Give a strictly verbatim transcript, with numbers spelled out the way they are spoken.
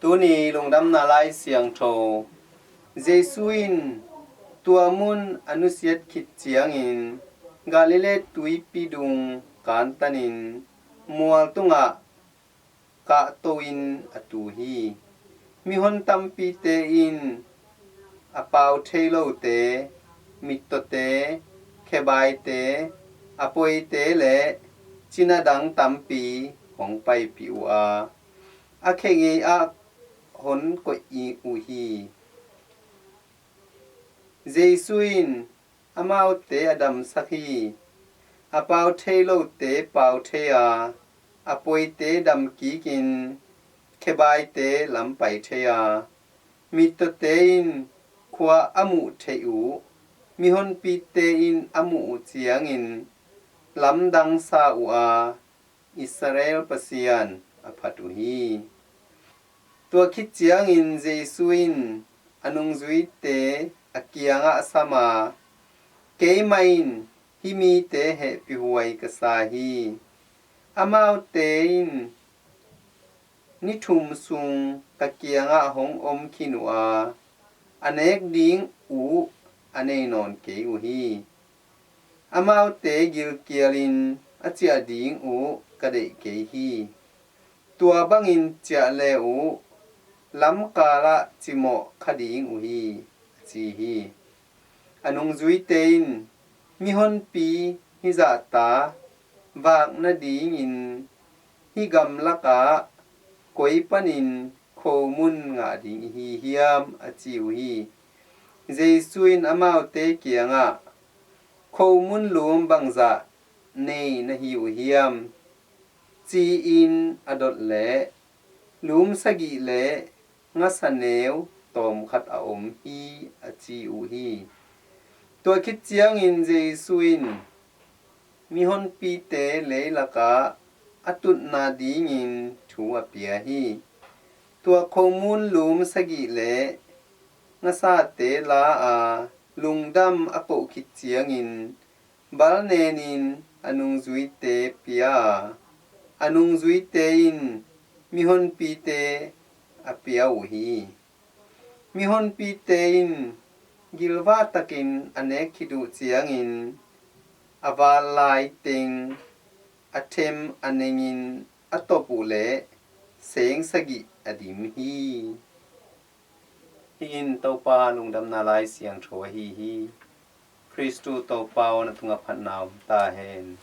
Tuni lungdamna lai siangtho. Jesu in tua mun a nusiat khit ciangin Galilee tuipi dung kantanin mual tungah kahto in a tu hi. Mihon tampite in a pau thei lote, mittawte, khebaite, a poite le cina dang tampi hong paipih uh a, a khe ngei ah hon koih uh hi. Jesu in amaute a damsak hi. A pau thei lote pau thei a, a poite dam kikin khebaite lam pai thei a, mittawte in khua a muh theih uh, mihonpite in a muh uh ciangin lamdang sa uh a, Israel Pasian a phat uh hi. Tua khit ciangin Jesu in a nungzuite a kiangah sam a, "Keimah in hih mite hehpihhuai ka sa hi. Amaute in ni thum sung ka kiangah hong om khin uh a, a nek ding uh a nei nawn kei uh hi. Amaute gilkialin a ciah ding uh ka deih kei hi. Tua bangin ciah le uh lamkalah cimawh kha ding uh hi," a ci hi. A nungzuite in, "Mihonpi hih zahta vak nadingin hih gamlakah koi panin khomun ngah ding ihi hiam?" a ci uh hi. Jesu in amaute kiangah, "Khomun lum bangzah nei na hi uh hiam?" ci-in a dot leh, "Lum sagih le ngasa neu tawmkhat a om hi," a ci uh hi. Tua khit ciangin Jesu in mihonpite leilakah a tutna dingin thu a pia hi. Tua khomun lum sagih le ngasate la a, lungdam a koh khit ciangin bal nenin a nungzuite pia a, a nungzuite in mihonpite a pia uh hi. Mihonpite in gilvah takin a nek khit uh ciangin a val laiteng a them a nengin a tawp uh leh seng sagih a dim hi. Hih in Topa lungdamna lai siangtho ahi hi. Khristu Topa aw, na tungah phatna om ta hen.